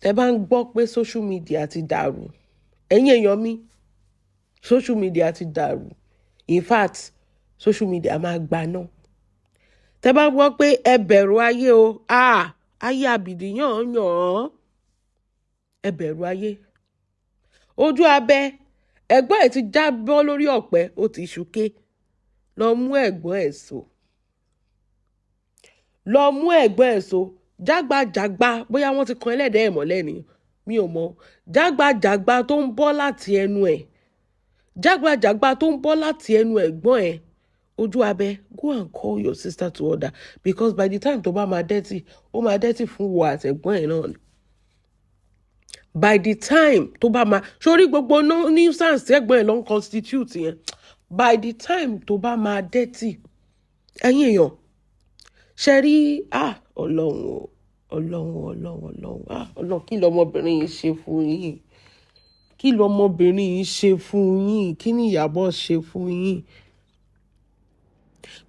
Tẹ́ bá ń gbọ́ pé social media ti dàrú, ẹ̀yin èèyàn mi, social media ti dàrú. In fact, social media máa gbaná. Tẹ́ bá gbọ́ pé ẹ bẹ̀rù ayé o, ah, ayé àbìdí yàn yàn án. Ẹ bẹ̀rù ayé. Ojú abẹ, ẹ̀gbọ́n ẹ̀ ti jábọ́ lórí ọ̀pẹ, ó ti ṣúké. Lọ mú ẹ̀gbọ́n ẹ̀ so. Lọ mú ẹ̀gbọ́n ẹ̀ so. Jágbajàgba, bóyá wọ́n ti kan ẹlẹ́dẹ̀ẹ́ ẹ̀ mọ́lẹ̀ ni, mi ò mọ̀. Jágbajàgba tó ń bọ́ láti ẹnu ẹ̀. Jágbajàgba tó ń bọ́ láti ẹnu ẹ̀gbọ́n ẹ̀. Ojú abẹ, go and call your sister to order, because by the time tó bá máa dẹ́tì, ó máa dẹ́tì fún wo àtẹ̀gbọ́n ẹ̀ náà ni. By the time tó bá máa sórí gbogbo nuisance tí ẹ̀gbọ́n ẹ̀ ló ń constitute yẹn, by the time tó bá máa dẹ́tì, ẹ̀yin èèyàn ṣe rí, ah, Ọlọ́run o, Ọlọ́run, Ọlọ́run, Ọlọ́run, ah, Ọlọ́run, kí lọmọbìnrin yìí ṣe fún yín? Kí lọmọbìnrin yìí ṣe fún yín? Kí ni Ìyábọ̀ ṣe fún yín?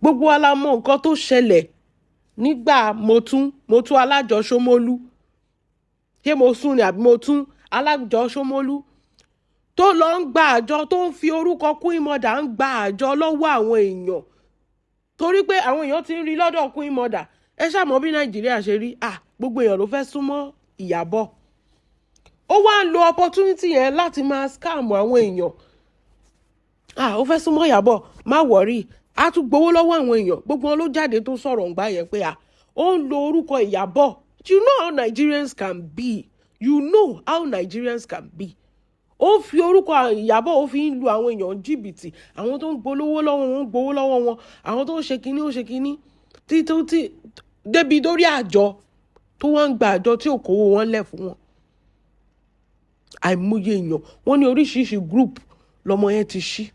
Gbogbo wa la mọ nǹkan tó ṣẹlẹ̀ nígbà mo tún alájọ Ṣómólú. Ṣé mo sún ni àbí mo tún alájọ Ṣómólú tó lọ ń gba àjọ, tó ń fi orúkọ Queen Mother ń gba àjọ lọ́wọ́ àwọn èèyàn, torí pé àwọn èèyàn ti ń rí lọ́dọ̀ Queen Mother. Ẹ ṣàmọ́ bí Nàìjíríà ṣe rí. Ah, gbogbo èèyàn ló fẹ́ súnmọ́ Ìyábọ̀. Ó wá ń lo opportunity yẹn láti máa scam àwọn èèyàn. Ah, ó fẹ́ súnmọ́ Ìyábọ̀, má worry, á tún gbowó lọ́wọ́ àwọn èèyàn. Gbogbo wọn ló jáde tó sọ̀rọ̀ ǹgbà yẹn pé à ó ń lo orúkọ Ìyábọ̀. You know how Nigerians can be. You know how Nigerians can be. Ó fi orúkọ Ìyábọ̀, ó fi ń lu àwọn èèyàn jìbìtì. Àwọn tó ń gbowó lọ́wọ́ wọn ń gbowó lọ́wọ́ wọn, àwọn tó ń ṣe kinní, ó ṣe kinní tí tó tí débi dórí àjọ tó wá ń gba àjọ tí ò kówó wọn lẹ̀ fún wọn. Àìmọye èèyàn, wọ́n ní oríṣiríṣi group lọmọ yẹn ti ṣí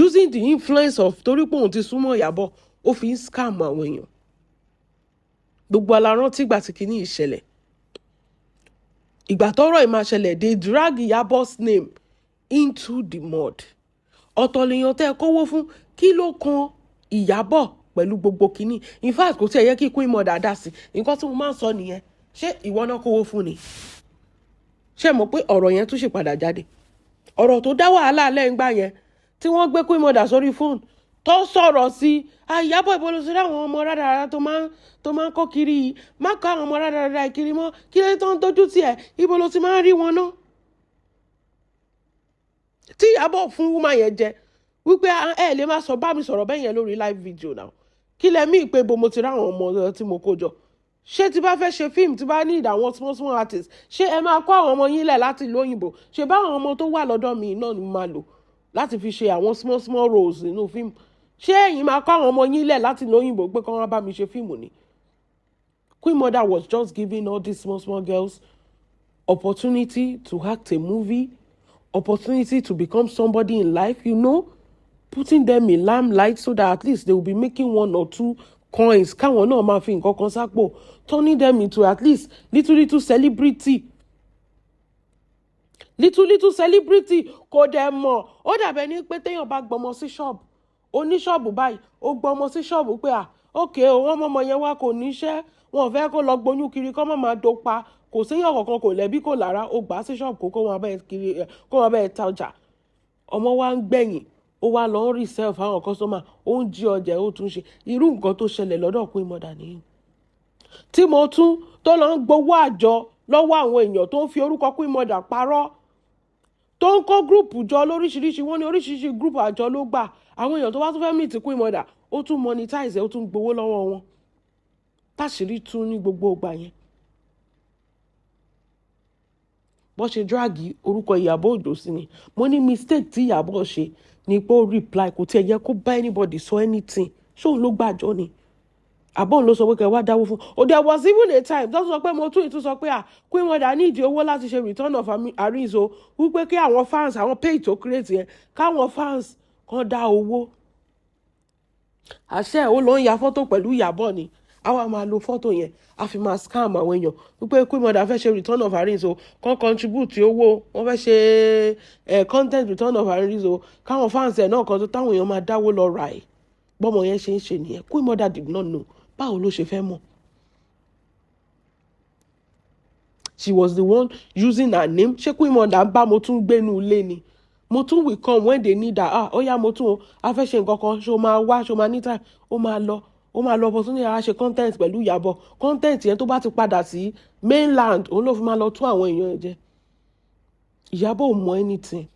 using the influence of, torí pé òun ti súnmọ́ Ìyábọ̀, ó fi ń scam àwọn èèyàn. Gbogbo alárántí ìgbà tí kinní ìṣẹ̀lẹ̀, ìgbà tọ́rọ̀ yìí máa ṣẹlẹ̀, they drag Ìyábọ̀'s name into the mud. Ọ̀tọ̀ lèèyàn tẹ́ ẹ kówó fún. Kí ló kan Ìyábọ̀ pẹ̀lú gbogbo kinní? In fact, kò tí ẹ yẹ kí Queen Mother dá sí nǹkan tí mo máa ń sọ nìyẹn. Ṣé ìwọ náà kówó fún ni? Ṣé mọ̀ pé ọ̀rọ̀ yẹn tún ṣe padà jáde? Ọ̀rọ̀ tó dá wàhálà lẹ́yìn gbà yẹn tí wọ́n gbé Queen Mother sórí fóònù tó sọ̀rọ̀ sí Ìyábọ̀, ìbolo sí àwọn ọmọ rádaràda tó máa ń kó kiri yìí, má kó àwọn ọmọ rádaràda kiri mọ́, kí ló tó ń dojú tiẹ̀, ibo ló ti máa ń rí wọn náà? Tí Ìyábọ̀ fún woman yẹn jẹ wípé ẹ lè má sọ bá mi sọ̀rọ̀ bẹ́ẹ̀ yẹn lórí live video náà. Kí lẹ mí pé bo mo ti ráwọn ọmọ tí mo kó jọ? Ṣé tí bá fẹ́ ṣe fíìmù, tí bá ní àwọn small small artists, ṣé ẹ máa kó àwọn ọmọ yín lẹ̀ láti ìlú òyìnbó? Ṣé báwọn ọmọ tó wà lọ́dọ̀ mi náà ni mo máa lò láti fi ṣe àwọn small small roles nínú fíìmù? Ṣé ẹ̀yin máa kó àwọn ọmọ yín lẹ̀ láti ìlú òyìnbó pé kí wọ́n bá mi ṣe fíìmù ni? Queen Mother was just giving all these small small girls opportunity to act a movie, opportunity to become somebody in life, putting them in limelight so that at least they will be making one or two coins, káwọn náà máa fi nǹkan kan sápò, turning them into at least little little celebrity, little little celebrity. Kò dẹ̀ mọ̀, ó dàbẹ̀ ní pé téèyàn bá gbọmọ sí ṣọ́ọ̀bù oníṣọ́ọ̀bù báyìí, ó gbọmọ sí ṣọ́ọ̀bù pé à ókè o, wọ́n mọ̀mọ́ yẹn wá, kò níṣẹ́, wọn ò fẹ́ kó lọ gbóyún kiri, kó má máa dopa, kò séyàn kankan, kò lẹ́bí, kò lára, ó gbà á sí ṣọ́ọ̀bù kó máa bẹ́ẹ̀ kiri, kó máa bẹ́ẹ̀ ta ọjà. Ọmọ wa ń gbẹ̀yìn, ó wá lọ ń resell fáwọn customer, ó ń jí ọjà, ó tún ṣe irú nǹkan tó ṣẹlẹ̀ lọ́dọ̀ Queen Mother nìyí tí mo tún tó lọ ń gbowó àjọ lọ́wọ́ àwọn èèyàn, tó ń fi orúkọ Queen Mother parọ́, tó ń kó group jọ lóríṣiríṣi. Wọ́n ní oríṣiríṣi group àjọ ló gbà. Àwọn èèyàn tó bá tún fẹ́ meet Queen Mother, ó tún monetize, ó tún gbowó lọ́wọ́ wọn. Táṣìírí tún ní gbogbo ìgbà yẹn, bó ṣe drag orúkọ Ìyábọ̀ Òjó sí ni. Mo ní mistake tí Ìyábọ̀ ṣe ni pé ó reply. Kò tiẹ̀ yẹ kó bá anybody sọ anything. Ṣóun ló gbàjọ ni? Àbọ̀n ló sọ pé kẹ́ wá dáwó fún o? There was even a time tó sọ pé mo tún ìtún sọ pé à Queen Mother ní ìdí owó láti ṣe return of Arinzo, wípé kí àwọn fans, àwọn page tó create yẹn, káwọn fans kan dá owó. Àṣẹ ò lọ ń ya fọ́tò pẹ̀lú Ìyábọ̀ ni, àwa máa lo fọ́tò yẹn, a fi máa scam àwọn èèyàn wípé Queen Mother fẹ́ ṣe return of Arinzo, kan contribute owó, wọ́n fẹ́ ṣe content return of Arinzo, káwọn fans ẹ̀ náà kan tó táwọn èèyàn máa dáwó lọ rà ẹ̀. Bọ́mọ yẹn ṣe ń ṣe nìyẹn. Queen Mother did not know. Báwo ló ṣe fẹ́ mọ̀? She was the one using her name. Ṣé Queen Mother ń bá Motún gbénu ilé ni? Motún will come when they need her. Ah, ó yá Motún o, a fẹ́ ṣe nǹkan kan, ṣó máa wá, ṣó máa ní time? Ó máa lọ, ó máa lọ opportunity á ṣe content pẹ̀lú Ìyábọ̀. Content yẹn, tó bá ti padà sí mainland, òun ló fi máa lọ tún àwọn èèyàn ẹ̀ jẹ. Ìyábọ̀ ò mọ anything.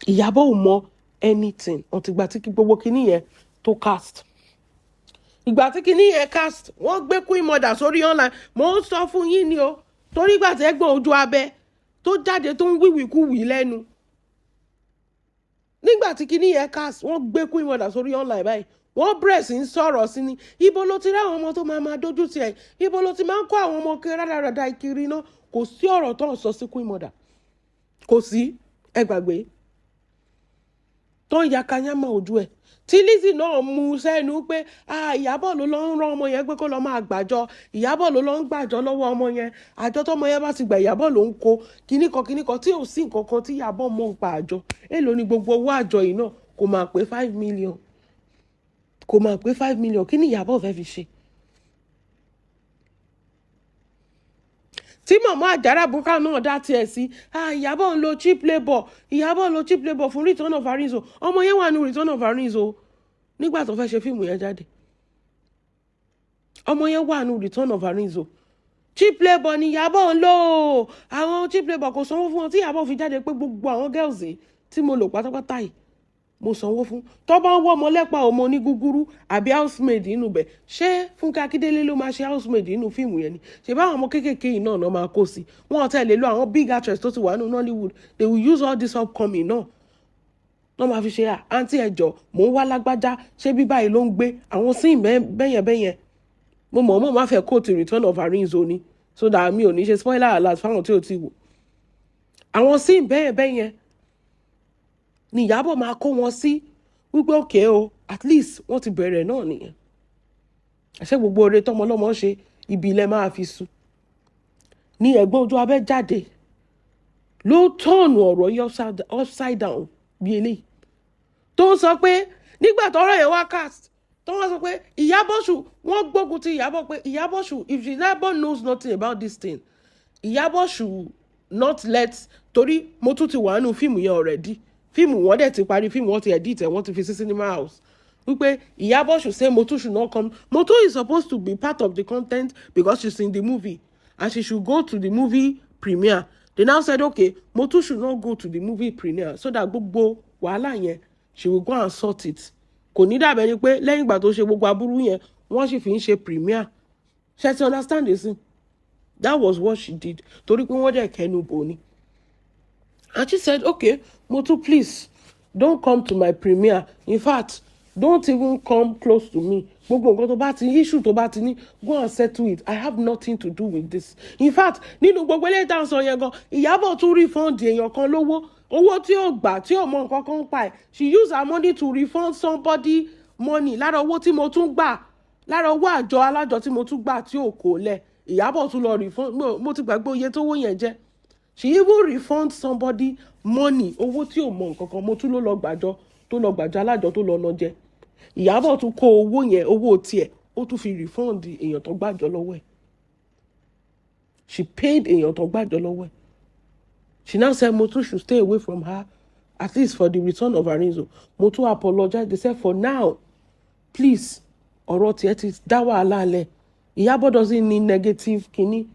Ìyábọ̀ ò mọ anything until ìgbà tí gbogbo kinní yẹn tó cast. Ìgbà tí kinní yẹn cast, wọ́n gbé Queen Mother sórí online. Mo ń sọ fún yín ni o, torí ìgbà tí ẹ̀gbọ́n ojú abẹ tó jáde tó ń wíwìkúwì lẹ́nu nígbà tí kinní yẹn cast, wọ́n gbé Queen Mother sórí online báyìí, wọ́n bẹ̀rẹ̀ sí ń sọ̀rọ̀ sí ni. Ibo ló ti rí àwọn ọmọ tó máa máa dójú tì ẹ́? Ibo ló ti máa ń kó àwọn ọmọ kiri rádaràda kiri náà? Kò sí ọ̀rọ̀ tó ń sọ sí Queen Mother, kò sí. Ẹ gbàgbé tó ń ya kanyama ojú ẹ̀ tí Lizzy náà mú sẹ́nu pé Ìyábọ̀ ló lọ ń rán ọmọ yẹn pé kó lọ máa gbàjọ. Ìyábọ̀ ló lọ ń gbàjọ lọ́wọ́ ọmọ yẹn. Àjọ tọmọ yẹn bá ti gbà, Ìyábọ̀ ló ń kó kíní kan kíní kan tí ò sí nǹkan kan tí Ìyábọ̀ mọ̀ ń pa àjọ. Èèlò ni gbogbo owó àjọ yìí náà? Kò máa pé 5 million, kò máa pé 5 million. Kí ni Ìyábọ̀ fẹ́ fi ṣe? Tí mọ̀mọ́ àjàrà bùkà náà dá tiẹ̀ sí, Ìyábọ̀ ń lo cheap labour, Ìyábọ̀ ń lo cheap labour fún Return of Arinzo. Ọmọ yẹn wà ní Return of Arinzo nígbà tó fẹ́ ṣe fíìmù yẹn jáde. Ọmọ yẹn wà ní Return of Arinzo. Cheap labour ni Ìyábọ̀ ń lò. Àwọn cheap labour kò sanwó fún wọn tí Ìyábọ̀ fi jáde pé gbogbo àwọn girls yìí tí mo lò pátápátá yìí, mo sanwó fún. Tó bá ń wọ́ ọmọ lẹ́pà, ọmọ ní gúgúrú àbí housemaid nínú bẹ̀, ṣé Fúnkẹ́ Akíndélé ló máa ṣe housemaid nínú fíìmù yẹn ni? Ṣe báwọn ọmọ kéékèèké yìí náà náà máa kó sí wọn? Tẹ̀lé lo àwọn big actress tó ti wà nínú Nollywood. They will use all this upcoming náà wọ́n máa fi ṣe à àǹtí ẹ̀jọ̀, mò ń wá lágbájá, ṣé bí báyìí ló ń gbé? Àwọn sí bẹ́yẹn bẹ́yẹn. Mo mọ̀ mọ̀ má fẹ́ kóòtù Return of Arinzo ni, so that mi ò ní ṣe spoiler alert fáwọn tí ò ti wò. Àwọn sí bẹ́yẹn bẹ́yẹn ni Ìyábọ̀ máa kó wọn sí wípé okay o, at least wọ́n ti bẹ̀rẹ̀ náà nìyẹn. Àṣẹ gbogbo oore tọmọlọ́mọ ṣe, ibi ilẹ̀ máa fi sùn ní. Ẹ̀gbọ́n ojú abẹ́ jáde ló turn ọ̀rọ̀ yìí upside down bí eléyìí tó ń sọ pé nígbà tọ́rọ̀ yẹn wá cast, tó wọ́n sọ pé Ìyábọ̀ ṣù, wọ́n gbógun ti Ìyábọ̀ pé Ìyábọ̀ ṣù, if Ìyábọ̀ knows nothing about this thing, Ìyábọ̀ should not let, torí mo tún ti wà nínú fíìmù yẹn already. Fíìmù wọn dẹ̀ ti parí, fíìmù wọn ti edit ẹ̀, wọ́n ti fi sí cinema house, wípé Ìyábọ̀ should say Motu should not come. Motu is supposed to be part of the content because she's in the movie and she should go to the movie premiere. They now said, okay, Motu should not go to the movie premiere so that gbogbo wàhálà yẹn, she will go and sort it. Kò ní dàbẹ̀ ni pé lẹ́yìn ìgbà tó ṣe gbogbo aburú yẹn, wọ́n sì fi ń ṣe premiere. Ṣe ti understand this? That was what she did, torí pé wọ́n dẹ̀ kẹnu bò ni. And she said, okay, Motu, please don't come to my premiere. In fact, don't even come close to me. Gbogbo nǹkan tó bá ti issue, tó bá ti ní, go and settle it. I have nothing to do with this. In fact, nínú gbogbo eléyìí tá à ń sọ yẹn gan, Ìyábọ̀ tún refund èèyàn kan lówó, owó tí ò gbà, tí ò mọ nǹkan kan pa ẹ̀. She use her money to refund somebody money lára owó tí mo tún gbà, lára owó àjọ alájọ tí mo tún gbà tí ò kò lẹ̀. Ìyábọ̀ tún lọ refund. Mo ti gbàgbé iye tówó yẹn jẹ́. She even refund somebody money, owó tí ò mọ nǹkan kan. Mo tún ló lọ gbàjọ, tó lọ gbàjọ alájọ, tó lọ ná jẹ. Ìyábọ̀ tún kó owó yẹn, owó tiẹ̀, ó tún fi refund èèyàn tó gbàjọ lọ́wọ́ ẹ̀. She paid èèyàn tó gbàjọ lọ́wọ́ ẹ̀. She now said Motu should stay away from her, at least for the Return of Arinzo. Motu apologize. They said for now, please, ọ̀rọ̀ tiẹ̀ ti dá wàhálà lẹ̀. Ìyábọ̀ doesn't need negative kínní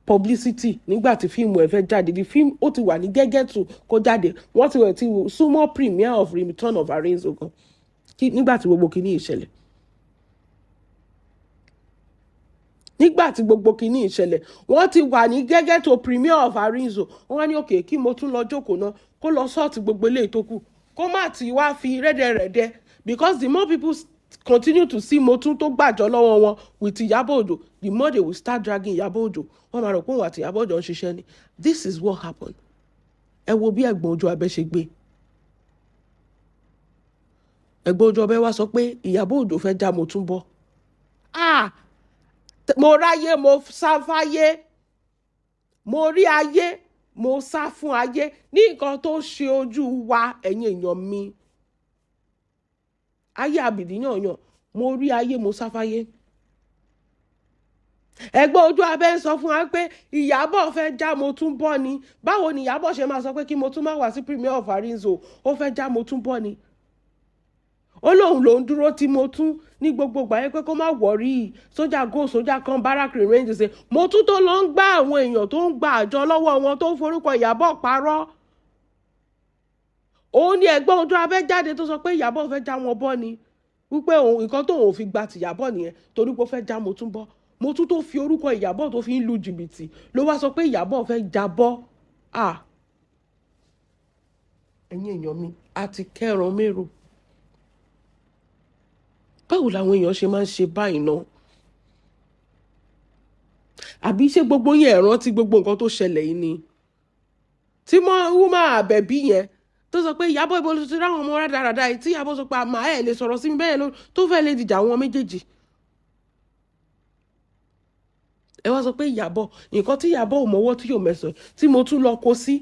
publicity nígbà tí fíìmù ẹ̀ fẹ́ jáde. The film, ó ti wà ní gẹ́gẹ́ tó kó jáde, wọ́n ti wẹ̀ ti súnmọ́ premiere of Return of Arinzo gan nígbà tí gbogbo kínní ìṣẹ̀lẹ̀. Nígbà tí gbogbo kínní ìṣẹ̀lẹ̀, wọ́n ti wà ní gẹ́gẹ́ tó premiere of Arinzo. Wọ́n wá ní òkè kí mo tún lọ jókòó náà, kó lọ sort gbogbo eléyìí tó kù, kó má ti wá fi rẹ́dẹ̀rẹ́dẹ́, because the more people continue to see Motun tó gbàjọ lọ́wọ́ wọn with Ìyábọ̀ Òjó, the more they will start dragging Ìyábọ̀ Òjó. Wọ́n máa rò pé òun àti Ìyábọ̀ Òjó ń ṣiṣẹ́ ni. This is what happened. Ẹ wo bí ẹ̀gbọ́n ojú abẹ́ ṣe gbé. Ẹ̀gbọ́n ojú abẹ́ wá sọ pé Ìyábọ̀ Òjó fẹ́ já Motun bọ́. Ah, mo ráyé, mo sá fáyé. Mo rí ayé, mo sá fún ayé. Ní nǹkan tó ṣe ojú wa, ẹ̀yin èèyàn mi, ayé àbìdí yànyàn. Mo rí ayé, mo sá fáyé. Ẹ̀gbọ́n ojú abẹ́ ń sọ fún wa pé Ìyábọ̀ fẹ́ já Motún bọ́ ni. Báwo ni Ìyábọ̀ ṣe máa sọ pé kí Motún má wá sí premiere of Arinzo? Ó fẹ́ já Motún bọ́ ni. Ó lóun lòún dúró tí Motún ní gbogbo ìgbà yẹn pé kó má worry, soldier go, soldier come, barrack remain the same. Motún tó lọ ń gbá àwọn èèyàn tó ń gba àjọ lọ́wọ́ wọn, tó ń forúkọ Ìyábọ̀ parọ́, òun ni ẹ̀gbọ́n ojú abẹ́ jáde tó sọ pé Ìyábọ̀ fẹ́ já wọn bọ́ ni, wípé òun nǹkan tóun ò fi gba tìyábọ̀ nìyẹn, torí pé ó fẹ́ já Motún bọ́. Motún tó fi orúkọ Ìyábọ̀ tó fi ń lu jìbìtì ló wá sọ pé Ìyábọ̀ fẹ́ já bọ́. À, ẹ̀yin èèyàn mi, a ti kẹ́ran mérò. Báwo làwọn èèyàn ṣe máa ń ṣe báyìí náà? Àbí ṣé gbogbo yẹn ẹ rántí gbogbo nǹkan tó ṣẹlẹ̀ yìí ni, tí mọ́ woman Àbẹ̀bí yẹn tó sọ pé Ìyábọ̀, ibo ló ti ráwọn ọmọ rádaràda yìí? Tí Ìyábọ̀ sọ pé àmà ẹ̀ lè sọ̀rọ̀ sí mi bẹ́ẹ̀ ló tó fẹ́ lè dìjà àwọn méjèèjì. Ẹ wá sọ pé Ìyábọ̀, nǹkan tí Ìyábọ̀ ò mọwọ́ tí yóò mẹsàn, tí mo tún lọ kó sí,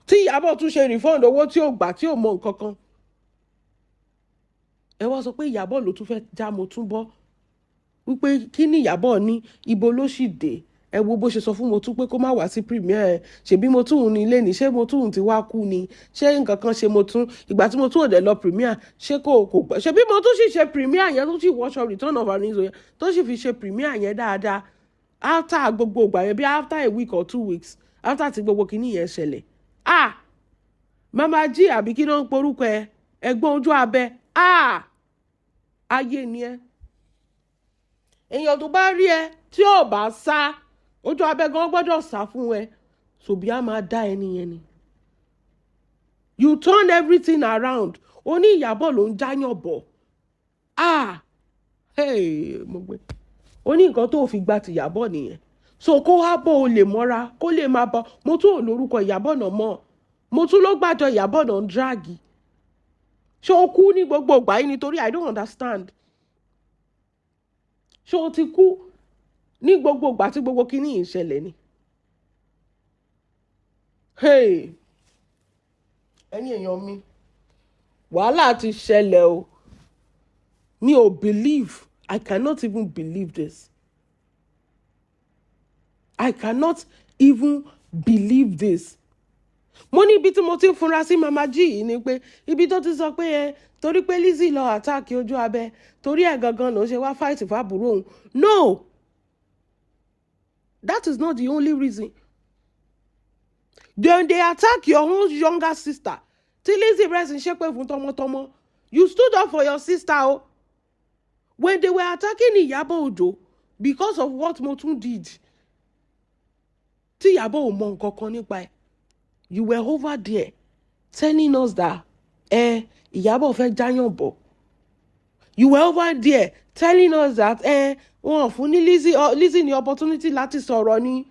tí Ìyábọ̀ tún ṣe refund owó tí ò gbà, tí ò mọ nǹkan kan. Ẹ wá sọ pé Ìyábọ̀ ló tún fẹ́ já mo tún bọ́, wípé kí ni Ìyábọ̀ ní, ibo ló sì dé? Ẹ wo bó ṣe sọ fún Motún pé kó má wá sí premiere. Ṣèbí Motún ní ilé ní, ṣé Motún ti wá kú ni? Ṣé nǹkan kan ṣe Motún? Ìgbà tí Motún ò dẹ̀ lọ premiere, ṣé kò gbọ́? Ṣèbí Motún sì ṣe premiere yẹn, tó sì wọṣọ Return of Arinzo yẹn, tó sì fi ṣe premiere yẹn dáadáa after gbogbo ìgbà yẹn, bí after a week or 2 weeks after tí gbogbo kinní yẹn ṣẹlẹ̀. Ah, Mama G, àbí kí ló ń porúkọ ẹ, ẹ̀gbọ́n ojú abẹ, ah, ayé ni ẹ. Èèyàn tó bá rí ẹ tí ò bá sá, ojú abẹ gan gbọ́dọ̀ sá fún ẹ. Sòbí á máa dá ẹni yẹn ni. You turn everything around. Ó ní Ìyábọ̀ ló ń jáyàn bọ̀. Ah, hey, mo gbé. Ó ní nǹkan tó fi gba tìyàbọ̀ nìyẹn, so kó wá bọ́ o lè mọ́ra, kó lè máa bọ́. Mo tún ò lórúkọ Ìyábọ̀ náà mọ́. Mo tún ló gbàjọ Ìyábọ̀ náà ń drag. Ṣé o kú ní gbogbo ìgbà yìí? Nítorí I don't understand. Ṣé o ti kú ní gbogbo ìgbà tí gbogbo kinní yìí ń ṣẹlẹ̀ ni? Hey, ẹ̀yin èèyàn mi, wàhálà ti ṣẹlẹ̀ o. Mi ò believe. I cannot even believe this. I cannot even believe this. Mo ní ibi tí mo ti ń funra sí Mama G yìí ni pé ibi tó ti sọ pé ẹ torí pé Lizzy lọ attack ojú abẹ, torí ẹ̀ gangan ló ń ṣe wá fight fábùrò òun. No, that is not the only reason. Then they attack your own younger sister, tí Lizzy bẹ̀rẹ̀ sí ń ṣépè fún tọmọtọmọ, you stood up for your sister o. When they were attacking Ìyábọ̀ Òjó because of what Motun did, tí Ìyábọ̀ ò mọ nǹkan kan nípa ẹ̀, you were over there telling us that ẹ Ìyábọ̀ fẹ́ jáyàn bọ̀. You were over there telling us that ẹ wọn fún ní Lizzy, Lizzy ní opportunity láti sọ̀rọ̀ ni,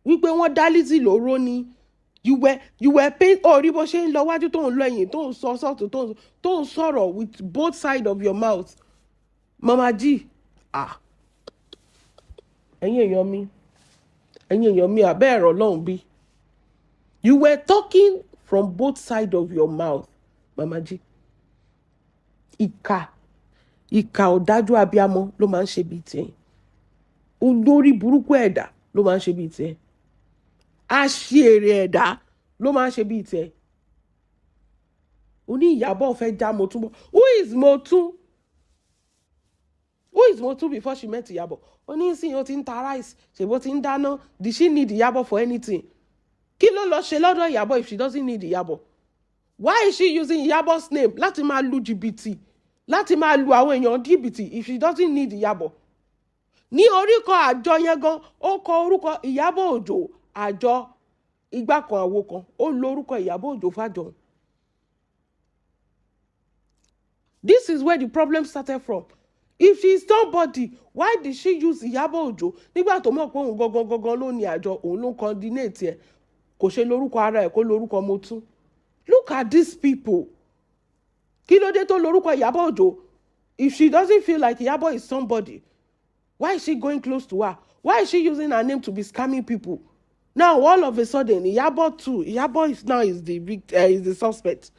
wípé wọ́n dá Lizzy lóró ni. You were pain. Oh, rí bó ṣe ń lọ wájú, tó ń lọ ẹ̀yìn, tó ń sọ sọ́tún, tó ń sọ̀rọ̀ with both sides of your mouth. Mama G, ah, ẹ̀yin èèyàn mi, ẹ̀yin èèyàn mi, àbẹ́ ẹ̀rọ lọ́hùn bí. You were talking from both sides of your mouth, Mama G. Ìkà, ìkà ọ̀dájú abiyamọ ló máa ń ṣe bíi tiẹ̀. Olórí burúkú ẹ̀dá ló máa ń ṣe bíi tiẹ̀. Aṣièrè ẹ̀dá ló máa ń ṣe bíi tiẹ̀. Oní Ìyábọ̀ fẹ́ já Motún bọ́. Who is Motún? Who is Motún before she met Ìyábọ̀? Oní ìsìn ó ti ń ta rice, ṣèbó ti ń dáná. Did she need Ìyábọ̀ for anything? Kí ló lọ ṣe lọ́dọ̀ Ìyábọ̀ if she doesn't need Ìyábọ̀? Why is she using Ìyábọ̀'s name láti máa lu jìbìtì, láti máa lu àwọn èèyàn jìbìtì if she doesn't need Ìyábọ̀? Ní oríkọ àjọ yẹn gan, ó kọ orúkọ Ìyábọ̀ Òjó, àjọ igbá kan àwo kan, ó lo orúkọ Ìyábọ̀ Òjó fàjọ. This is where the problem started from. If she is somebody, why did she use Ìyábọ̀ Òjó nígbà tó mọ̀ pé òun gangan gangan ló ní àjọ, òun ló ń coordinate ẹ̀? Kò ṣe lórúkọ ara ẹ̀, kó lórúkọ Motún. Look at these people. Kí ló dé tó lórúkọ Ìyábọ̀ Òjó? If she doesn't feel like Ìyábọ̀ is somebody, why is she going close to her? Why is she using her name to be scamming people? Now all of a sudden, Ìyábọ̀ too, Ìyábọ̀ is now is the suspect.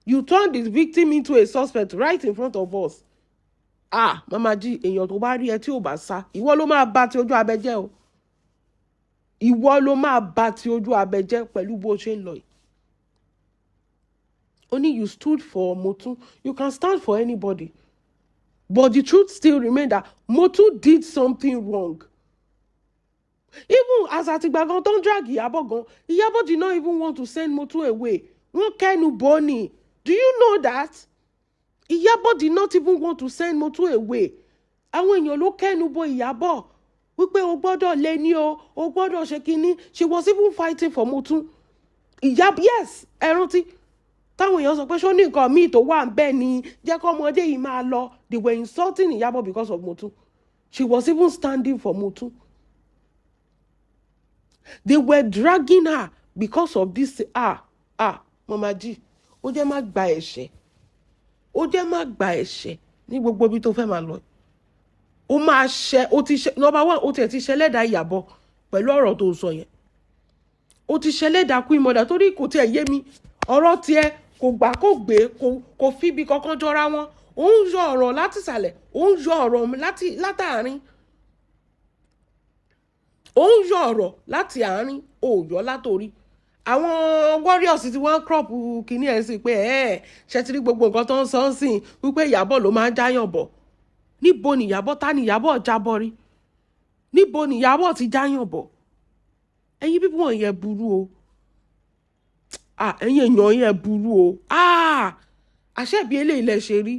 You turn the victim into a suspect right in front of us. Ah, Mama G, èèyàn tó bá rí ẹ tí ò bá sá, ìwọ ló máa bá ti ojú abẹ jẹ́ o. Ìwọ ló máa bá ti ojú abẹ jẹ́ pẹ̀lú bó ṣe ń lọ yìí. Only you stood for Motun. You can stand for anybody, but the truth still remain that Motun did something wrong. Even as àtìgbà gan tó ń drag Ìyábọ̀ gan, Ìyábọ̀ did not even want to send Motun away. Wọ́n kẹ́nu bọ́ ni. Do you know that Ìyábọ̀ did not even want to send Motun away? Àwọn èèyàn ló kẹ́nu bọ Ìyábọ̀ wípé o gbọ́dọ̀ lé ní o, o gbọ́dọ̀ ṣe kínní. She was even fighting for Motun. Ìyábọ̀, yes, ẹ rántí táwọn èèyàn sọ pé ṣó ní nǹkan míì tó wà ń bẹ́ẹ̀ ni, jẹ́ kó ọmọdé yìí máa lọ. They were insulting Ìyábọ̀ because of Motun. She was even standing for Motun. They were dragging her because of this. Ah ah, Mama G, ó jẹ́ má gba ẹ̀ṣẹ̀, ó jẹ́ má gba ẹ̀ṣẹ̀ ní gbogbo ibi tó fẹ́ máa lọ. Ó máa ṣe, ó ti ṣe. Number one, ó tiẹ̀ ti ṣe ẹlẹ́dàá Ìyábọ̀ pẹ̀lú ọ̀rọ̀ tó sọ yẹn. Ó ti ṣe ẹlẹ́dàá Queen Mother, torí kò tiẹ̀ yé mi. Ọ̀rọ̀ tiẹ̀ kò gbà, kò gbé, kò fíbi kankan jọra wọn. Ó ń yọ ọ̀rọ̀ láti ìsàlẹ̀, ó ń yọ ọ̀rọ̀ láti látàárín, ó ń yọ ọ̀rọ̀ láti àárín, ó yọ látòrí. Àwọn warriors tí wọ́n crop kínní ẹ̀ sí pé ẹ̀ ṣe ti rí gbogbo nǹkan tó ń sọ ń sìn wípé Ìyábọ̀ ló máa ń jáyàn bọ̀. Níbo ni Ìyábọ̀, ta ni Ìyábọ̀ jábọ̀ rí? Níbo ni Ìyábọ̀ ti jáyàn bọ̀? Ẹ̀yin bíbí wọ̀nyẹn yẹn burú o. Ah, ẹ̀yin èèyàn yẹn burú o. Ah, àṣẹ̀bí eléyìí lẹ ṣe rí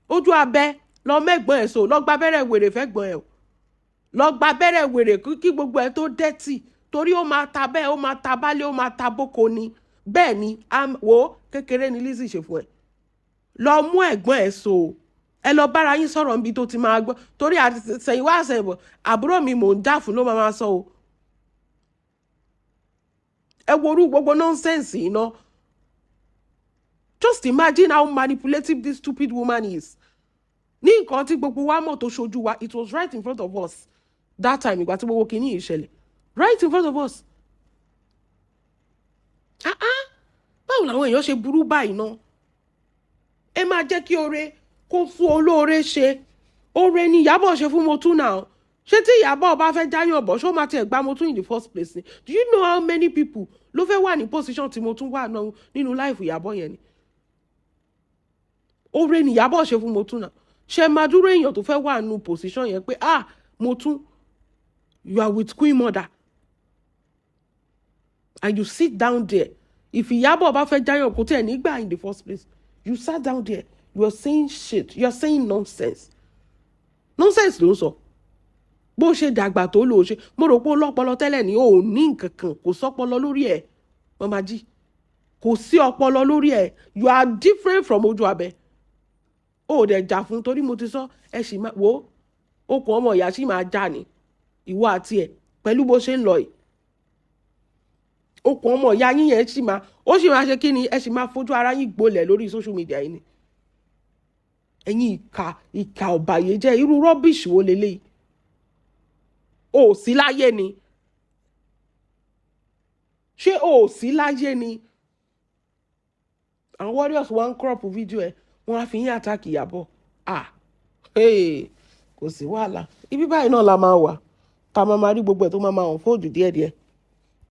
ojú abẹ. Lọ mẹ́gbọ́n ẹ̀ so, lọ gba abẹ́rẹ́ wèrè fẹ́ gbọ́n ẹ̀ o. Lọ gba abẹ́rẹ́ wèrè kí gbogbo ẹ̀ tó dẹ́tì, torí ó máa ta bẹ́ẹ̀, ó máa ta bálé, ó máa ta bóko ni. Bẹ́ẹ̀ ni wo kékeré ni Lizzy ṣe fún ẹ. Lọ mú ẹ̀gbọ́n ẹ̀ so, ẹ lọ bára yín sọ̀rọ̀ níbi tó ti máa gbọ́, torí àtẹ̀yìnwá àṣẹ̀yìnbọ̀, àbúrò mi mò ń dá fún ló máa sọ o. Ẹ worú gbogbo nonsense yìí ná. Just imagine how manipulative this stupid woman is. Ní nǹkan tí gbogbo wa mọ̀ tó ṣojú wa, it was right in front of us that time, ìgbà tí gbogbo kìíní yìí ṣẹlẹ̀, right in front of us. Ah ah, báwo làwọn èèyàn ṣe burú báyìí ná? Ẹ máa jẹ́ kí oore kó fún olóore ṣe. Oore ni Ìyábọ̀ ṣe fún Motún náà. Ṣé tí Ìyábọ̀ bá fẹ́ jáyàn bọ̀, ṣó máa tiẹ̀ gba Motún in the first place ni? Do you know how many people ló fẹ́ wà ní position tí Motún wà náà nínú life Ìyábọ̀ yẹn ni? Oore ni Ìyábọ̀ ṣe fún Motún náà. Ṣe máa dúró èèyàn tó fẹ́ wà nínú position yẹn pé, ah, Motún, you are with Queen Mother and you sit down there? If Ìyábọ̀ bá fẹ́ jáyàn, kò tiẹ̀ nígbà in the first place. You sat down there, you are saying shit, you are saying nonsense. Nonsense ló ń sọ. Bó ṣe dàgbà tó lò ó ṣe, mo rò pé ó lọ́pọlọ tẹ́lẹ̀ ní, ò ní nǹkan kan, kò sọ́pọlọ lórí ẹ̀. Mama G, kò sí ọpọlọ lórí ẹ̀. You are different from ojú abẹ. Ó dẹ̀ jà fún, torí mo ti sọ ẹ sì máa wo okùn ọmọ ìyá sì máa já ni, ìwọ àti ẹ, pẹ̀lú bó ṣe ń lọ yìí. Okùn ọmọ ìyá yín yẹn sì máa, ó sì máa ṣe kí ni, ẹ sì máa fojú ara yín gbolẹ̀ lórí social media yìí ni. Ẹ̀yin ìkà, ìkà ọ̀bàyéjẹ́, irú rubbish wo leléyìí? O ò sí láyé ni? Ṣé o ò sí láyé ni? Àwọn warriors wá ń crop video ẹ, wọ́n á fi yín attack Ìyábọ̀. Ah hey, kò sí wàhálà, ibi báyìí náà la máa wà tá a máa máa rí gbogbo ẹ̀ tó máa máa unfold díẹ̀díẹ̀.